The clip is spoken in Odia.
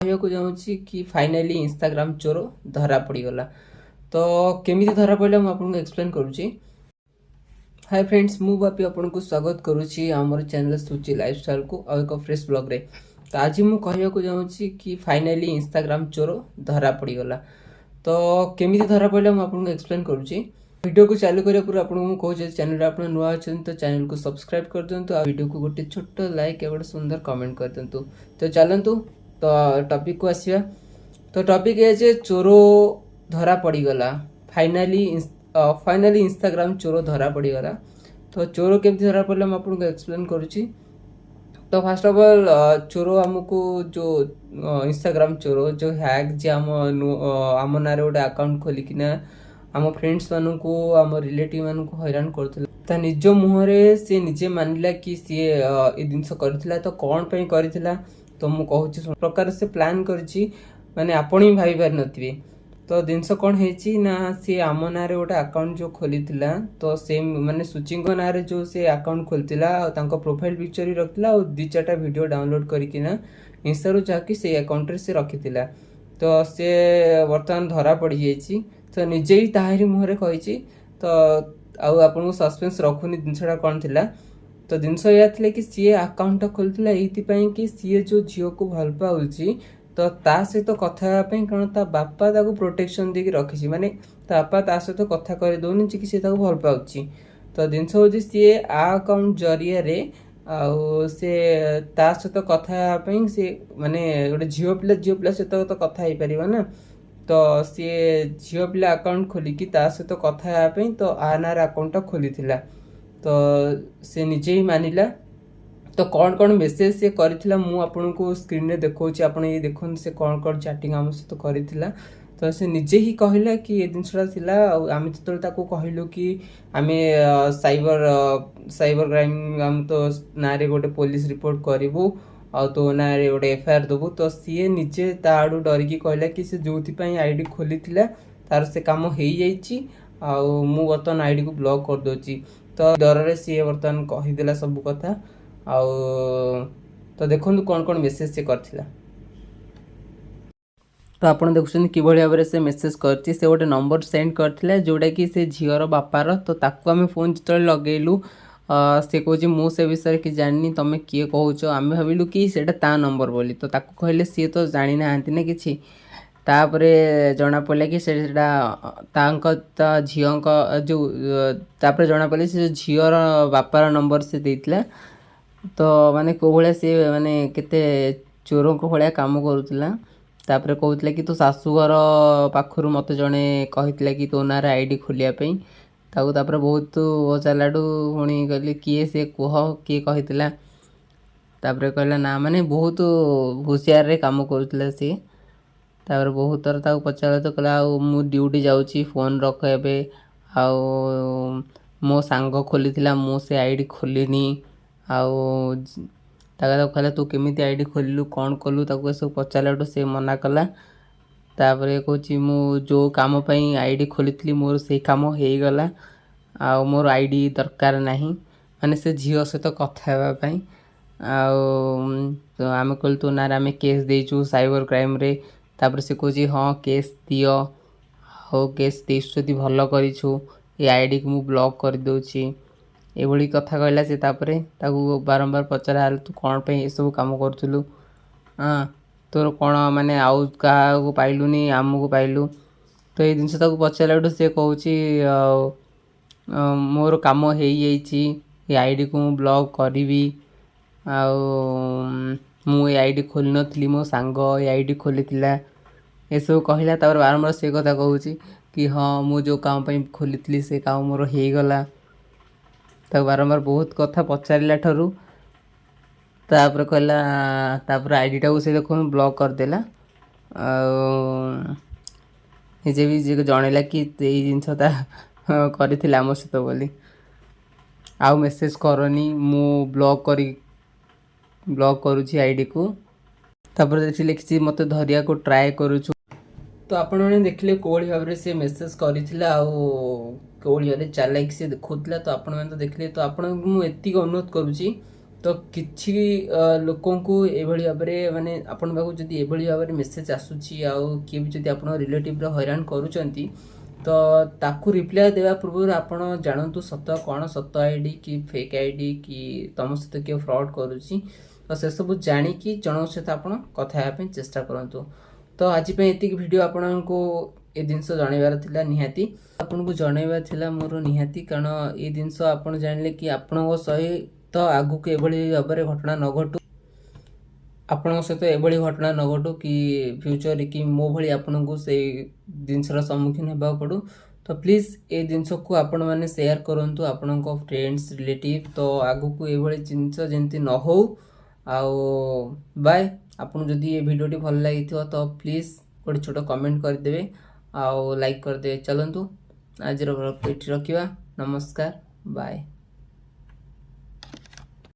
କହିବାକୁ ଚାହୁଁଛି କି ଫାଇନାଲି ଇନଷ୍ଟାଗ୍ରାମ ଚୋର ଧରା ପଡ଼ିଗଲା। ତ କେମିତି ଧରା ପଡ଼ିଲା, ମୁଁ ଆପଣଙ୍କୁ ଏକ୍ସପ୍ଲେନ୍ କରୁଛି। ହାଏ ଫ୍ରେଣ୍ଡସ୍, ମୁଁ ବାପି ଆପଣଙ୍କୁ ସ୍ୱାଗତ କରୁଛି ଆମର ଚ୍ୟାନେଲ୍ ସୁଚି ଲାଇଫଷ୍ଟାଇଲକୁ ଆଉ ଏକ ଫ୍ରେଶ୍ ବ୍ଲଗ୍ରେ। ତ ଆଜି ମୁଁ କହିବାକୁ ଚାହୁଁଛି କି ଫାଇନାଲି ଇନଷ୍ଟାଗ୍ରାମ ଚୋର ଧରା ପଡ଼ିଗଲା। ତ କେମିତି ଧରା ପଡ଼ିଲା, ମୁଁ ଆପଣଙ୍କୁ ଏକ୍ସପ୍ଲେନ୍ କରୁଛି। ଭିଡ଼ିଓକୁ ଚାଲୁ କରିବା ପୂର୍ବରୁ ଆପଣଙ୍କୁ ମୁଁ କହୁଛି, ଯଦି ଚ୍ୟାନେଲରେ ଆପଣ ନୂଆ ଅଛନ୍ତି, ତ ଚ୍ୟାନେଲକୁ ସବସ୍କ୍ରାଇବ୍ କରିଦିଅନ୍ତୁ ଆଉ ଭିଡ଼ିଓକୁ ଗୋଟେ ଛୋଟ ଲାଇକ୍ ଆଉ ଗୋଟେ ସୁନ୍ଦର କମେଣ୍ଟ କରିଦିଅନ୍ତୁ। ତ ଚାଲନ୍ତୁ, ତ ଟପିକକୁ ଆସିବା। ତ ଟପିକ୍ ଏ ଯେ ଚୋର ଧରା ପଡ଼ିଗଲା। ଫାଇନାଲି ଫାଇନାଲି ଇନଷ୍ଟାଗ୍ରାମ ଚୋର ଧରା ପଡ଼ିଗଲା। ତ ଚୋର କେମିତି ଧରା ପଡ଼ିଲା, ମୁଁ ଆପଣଙ୍କୁ ଏକ୍ସପ୍ଲେନ୍ କରୁଛି। ତ ଫାର୍ଷ୍ଟ ଅଫ୍ ଅଲ୍, ଚୋର ଆମକୁ ଯେଉଁ ଇନଷ୍ଟାଗ୍ରାମ ଚୋର, ଯେଉଁ ହ୍ୟାକ୍, ଯିଏ ଆମ ନାଁରେ ଗୋଟେ ଆକାଉଣ୍ଟ ଖୋଲିକିନା ଆମ ଫ୍ରେଣ୍ଡସ୍ ମାନଙ୍କୁ, ଆମ ରିଲେଟିଭ୍ ମାନଙ୍କୁ ହଇରାଣ କରୁଥିଲା, ତା ନିଜ ମୁହଁରେ ସିଏ ନିଜେ ମାନିଲା କି ସିଏ ଏ ଜିନିଷ କରିଥିଲା। ତ କ'ଣ ପାଇଁ କରିଥିଲା, ତ ମୁଁ କହୁଛି ଶୁଣ। ପ୍ରକାର ସେ ପ୍ଲାନ୍ କରିଛି, ମାନେ ଆପଣ ବି ଭାବି ପାରିନଥିବେ। ତ ଜିନିଷ କ'ଣ ହେଇଛି ନା, ସିଏ ଆମ ନାଁରେ ଗୋଟେ ଆକାଉଣ୍ଟ ଯେଉଁ ଖୋଲିଥିଲା, ତ ସେ ମାନେ ସୁଚିଙ୍କ ନାଁରେ ଯେଉଁ ସେ ଆକାଉଣ୍ଟ ଖୋଲିଥିଲା ଆଉ ତାଙ୍କ ପ୍ରୋଫାଇଲ୍ ପିକ୍ଚର ବି ରଖିଥିଲା ଆଉ ଦୁଇ ଚାରିଟା ଭିଡ଼ିଓ ଡାଉନଲୋଡ୍ କରିକିନା ଇନଷ୍ଟାରୁ, ଯାହାକି ସେଇ ଆକାଉଣ୍ଟରେ ସେ ରଖିଥିଲା। ତ ସେ ବର୍ତ୍ତମାନ ଧରା ପଡ଼ିଯାଇଛି। ତ ନିଜେ ହିଁ ତାହାରି ମୁହଁରେ କହିଛି। ତ ଆଉ ଆପଣଙ୍କୁ ସସ୍ପେନ୍ସ ରଖୁନି ଜିନିଷଟା କ'ଣ ଥିଲା। ତ ଜିନିଷ ଏଇଆ ଥିଲା କି ସିଏ ଆକାଉଣ୍ଟଟା ଖୋଲିଥିଲା ଏଇଥିପାଇଁ କି ସିଏ ଯେଉଁ ଝିଅକୁ ଭଲ ପାଉଛି, ତ ତା ସହିତ କଥା ହେବା ପାଇଁ। କାରଣ ତା ବାପା ତାକୁ ପ୍ରୋଟେକ୍ସନ୍ ଦେଇକି ରଖିଛି, ମାନେ ତା ବାପା ତା ସହିତ କଥା କରିଦେଉନି ଯେ କି ସିଏ ତାକୁ ଭଲ ପାଉଛି। ତ ଜିନିଷ ହେଉଛି, ସିଏ ଆକାଉଣ୍ଟ ଜରିଆରେ ଆଉ ସେ ତା ସହିତ କଥା ହେବା ପାଇଁ, ସେ ମାନେ ଗୋଟେ ଝିଅ ପିଲା, ଝିଅ ପିଲା ସହିତ ତ କଥା ହେଇପାରିବ ନା। ତ ସିଏ ଝିଅ ପିଲା ଆକାଉଣ୍ଟ ଖୋଲିକି ତା ସହିତ କଥା ହେବା ପାଇଁ ତ ଆ ନାଁରେ ଆକାଉଣ୍ଟଟା ଖୋଲିଥିଲା। ତ ସେ ନିଜେ ହିଁ ମାନିଲା। ତ କ'ଣ କ'ଣ ମେସେଜ ସେ କରିଥିଲା, ମୁଁ ଆପଣଙ୍କୁ ସ୍କ୍ରିନରେ ଦେଖାଉଛି। ଆପଣ ଏଇ ଦେଖନ୍ତୁ, ସେ କ'ଣ କ'ଣ ଚାଟିଂ ଆମ ସହିତ କରିଥିଲା। ତ ସେ ନିଜେ ହିଁ କହିଲା କି ଏ ଜିନିଷଟା ଥିଲା। ଆଉ ଆମେ ଯେତେବେଳେ ତାକୁ କହିଲୁ କି ଆମେ ସାଇବର ସାଇବର କ୍ରାଇମ୍, ଆମେ ତୋ ନାଁରେ ଗୋଟେ ପୋଲିସ ରିପୋର୍ଟ କରିବୁ ଆଉ ତୋ ନାଁରେ ଗୋଟେ ଏଫଆଇଆର ଦେବୁ, ତ ସିଏ ନିଜେ ତା ଆଡ଼ୁ ଡରିକି କହିଲା କି ସେ ଯେଉଁଥିପାଇଁ ଆଇଡି ଖୋଲିଥିଲା, ତାର ସେ କାମ ହେଇଯାଇଛି ଆଉ ମୁଁ ବର୍ତ୍ତମାନ ଆଇଡିକୁ ବ୍ଲକ୍ କରିଦେଉଛି। ତ ଡରରେ ସିଏ ବର୍ତ୍ତମାନ କହିଦେଲା ସବୁ କଥା। ଆଉ ତ ଦେଖନ୍ତୁ କ'ଣ କ'ଣ ମେସେଜ ସେ କରିଥିଲା। ତ ଆପଣ ଦେଖୁଛନ୍ତି କିଭଳି ଭାବରେ ସେ ମେସେଜ କରିଛି। ସେ ଗୋଟେ ନମ୍ବର ସେଣ୍ଡ କରିଥିଲା, ଯେଉଁଟାକି ସେ ଝିଅର ବାପାର। ତ ତାକୁ ଆମେ ଫୋନ୍ ଯେତେବେଳେ ଲଗେଇଲୁ, ସେ କହୁଛି, "ମୁଁ ସେ ବିଷୟରେ କିଛି ଜାଣିନି, ତମେ କିଏ କହୁଛ?" ଆମେ ଭାବିଲୁ କି ସେଇଟା ତା ନମ୍ବର ବୋଲି। ତ ତାକୁ କହିଲେ, ସିଏ ତ ଜାଣିନାହାନ୍ତି ନା କିଛି। ତାପରେ ଜଣାପଡ଼ିଲା କି ସେଇଟା ତାଙ୍କ ତା ଝିଅଙ୍କ ଯେଉଁ, ତାପରେ ଜଣାପଡ଼ିଲା ସେ ଯେଉଁ ଝିଅର ବାପାର ନମ୍ବର ସେ ଦେଇଥିଲା। ତ ମାନେ କେଉଁ ଭଳିଆ ସିଏ, ମାନେ କେତେ ଚୋରଙ୍କ ଭଳିଆ କାମ କରୁଥିଲା। ତାପରେ କହୁଥିଲା କି ତୋ ଶାଶୁଘର ପାଖରୁ ମୋତେ ଜଣେ କହିଥିଲା କି ତୋ ନାଁରେ ଆଇଡ଼ି ଖୋଲିବା ପାଇଁ। ତାକୁ ତାପରେ ବହୁତ ପଚାରିଲାଠୁ ପୁଣି କହିଲି, "କିଏ ସେ, କୁହ, କିଏ କହିଥିଲା?" ତାପରେ କହିଲା ନା। ମାନେ ବହୁତ ହୁସିଆରରେ କାମ କରୁଥିଲା ସିଏ। ତାପରେ ବହୁତ ଥର ତାକୁ ପଚାରିଲା, ତ କହିଲା, "ଆଉ ମୁଁ ଡ୍ୟୁଟି ଯାଉଛି, ଫୋନ୍ ରଖ ଏବେ।" ଆଉ ମୋ ସାଙ୍ଗ ଖୋଲିଥିଲା, ମୁଁ ସେ ଆଇଡ଼ି ଖୋଲିନି। ଆଉ ତାକୁ କହିଲା, "ତୁ କେମିତି ଆଇଡ଼ି ଖୋଲିଲୁ, କ'ଣ କଲୁ?" ତାକୁ ଏସବୁ ପଚାରିଲାଠୁ ସେ ମନା କଲା। ତାପରେ କହୁଛି, "ମୁଁ ଯେଉଁ କାମ ପାଇଁ ଆଇଡ଼ି ଖୋଲିଥିଲି, ମୋର ସେଇ କାମ ହେଇଗଲା ଆଉ ମୋର ଆଇଡ଼ି ଦରକାର ନାହିଁ।" ମାନେ ସେ ଝିଅ ସହିତ କଥା ହେବା ପାଇଁ। ଆଉ ତ ଆମେ କହିଲୁ, ତୋ ନାଁରେ ଆମେ କେସ୍ ଦେଇଛୁ ସାଇବର କ୍ରାଇମ୍ରେ। ତାପରେ ସେ କହୁଛି, "ହଁ, କେସ୍ ଦିଅ। ଆଉ କେସ୍ ଦେଇଛୁ ଯଦି ଭଲ କରିଛୁ, ଏ ଆଇଡ଼ିକୁ ମୁଁ ବ୍ଲକ୍ କରିଦେଉଛି।" ଏଭଳି କଥା କହିଲା ସେ। ତାପରେ ତାକୁ ବାରମ୍ବାର ପଚରା ହେଲା, "ତୁ କ'ଣ ପାଇଁ ଏସବୁ କାମ କରୁଥିଲୁ? ହଁ, ତୋର କ'ଣ ମାନେ ଆଉ କାହାକୁ ପାଇଲୁନି, ଆମକୁ ପାଇଲୁ?" ତ ଏଇ ଜିନିଷ ତାକୁ ପଚାରିଲାଠୁ ସେ କହୁଛି, ଆଉ ମୋର କାମ ହେଇଯାଇଛି, ଏ ଆଇଡ଼ିକୁ ମୁଁ ବ୍ଲକ୍ କରିବି, ଆଉ ମୁଁ ଏ ଆଇଡ଼ି ଖୋଲିନଥିଲି, ମୋ ସାଙ୍ଗ ଏ ଆଇଡ଼ି ଖୋଲିଥିଲା, ଏସବୁ କହିଲା। ତାପରେ ବାରମ୍ବାର ସେ କଥା କହୁଛି କି ହଁ, ମୁଁ ଯେଉଁ କାମ ପାଇଁ ଖୋଲିଥିଲି, ସେ କାମ ମୋର ହେଇଗଲା। ତାକୁ ବାରମ୍ବାର ବହୁତ କଥା ପଚାରିଲା ଠାରୁ ତାପରେ କହିଲା, ତାପରେ ଆଇଡ଼ିଟାକୁ ସେ ଦେଖନ୍ତୁ ବ୍ଲକ୍ କରିଦେଲା। ଆଉ ନିଜେ ବି ଯିଏ ଜଣେଇଲା କି ଏଇ ଜିନିଷ ତା କରିଥିଲା ଆମ ସହିତ ବୋଲି। ଆଉ ମେସେଜ କରନି, ମୁଁ ବ୍ଲକ୍ କରୁଛି ଆଇଡ଼ିକୁ। ତାପରେ ଏଠି ଲେଖିଛି, "ମୋତେ ଧରିବାକୁ ଟ୍ରାଏ କରୁଛୁ।" ତ ଆପଣମାନେ ଦେଖିଲେ କୋଉଭଳି ଭାବରେ ସେ ମେସେଜ କରିଥିଲା ଆଉ କୋଉଭଳି ଭାବରେ ଚାଲାକି ସେ ଦେଖାଉଥିଲା। ତ ଆପଣମାନେ ତ ଦେଖିଲେ। ତ ଆପଣଙ୍କୁ ମୁଁ ଏତିକି ଅନୁରୋଧ କରୁଛି ତ କିଛି ଲୋକଙ୍କୁ ଏଭଳି ଭାବରେ, ମାନେ ଆପଣଙ୍କ ପାଖକୁ ଯଦି ଏଭଳି ଭାବରେ ମେସେଜ୍ ଆସୁଛି ଆଉ କିଏ ବି ଯଦି ଆପଣଙ୍କ ରିଲେଟିଭ୍ର ହଇରାଣ କରୁଛନ୍ତି, ତ ତାକୁ ରିପ୍ଲାଏ ଦେବା ପୂର୍ବରୁ ଆପଣ ଜାଣନ୍ତୁ ସତ କ'ଣ, ସତ ଆଇଡ଼ି କି ଫେକ୍ ଆଇଡ଼ି କି ତମ ସହିତ କିଏ ଫ୍ରଡ଼୍ କରୁଛି। ତ ସେସବୁ ଜାଣିକି ଜଣଙ୍କ ସହିତ ଆପଣ କଥା ହେବା ପାଇଁ ଚେଷ୍ଟା କରନ୍ତୁ। ତ ଆଜି ପାଇଁ ଏତିକି ଭିଡ଼ିଓ। ଆପଣଙ୍କୁ ଏ ଜିନିଷ ଜଣାଇବାର ଥିଲା, ନିହାତି ଆପଣଙ୍କୁ ଜଣାଇବାର ଥିଲା ମୋର ନିହାତି, କାରଣ ଏ ଜିନିଷ ଆପଣ ଜାଣିଲେ କି ଆପଣଙ୍କ ସହିତ ଆଗକୁ ଏଭଳି ଭାବରେ ଘଟଣା ନ ଘଟୁ, ଆପଣଙ୍କ ସହିତ ଏଭଳି ଘଟଣା ନ ଘଟୁ କି ଫ୍ୟୁଚରରେ କି ମୋ ଭଳି ଆପଣଙ୍କୁ ସେଇ ଜିନିଷର ସମ୍ମୁଖୀନ ହେବାକୁ ପଡ଼ୁ। ତ ପ୍ଲିଜ୍ ଏ ଜିନିଷକୁ ଆପଣମାନେ ସେୟାର କରନ୍ତୁ ଆପଣଙ୍କ ଫ୍ରେଣ୍ଡସ୍, ରିଲେଟିଭ୍, ତ ଆଗକୁ ଏଭଳି ଜିନିଷ ଯେମିତି ନ ହଉ। ଆଉ ବାଏ। ଆପଣଙ୍କୁ ଯଦି ଏ ଭିଡ଼ିଓଟି ଭଲ ଲାଗିଥିବ, ତ ପ୍ଲିଜ୍ ଗୋଟେ ଛୋଟ କମେଣ୍ଟ କରିଦେବେ ଆଉ ଲାଇକ୍ କରିଦେବେ। ଚାଲନ୍ତୁ, ଆଜିର ବ୍ଲଗ୍ ଏଠି ରଖିବା। ନମସ୍କାର, ବାଏ।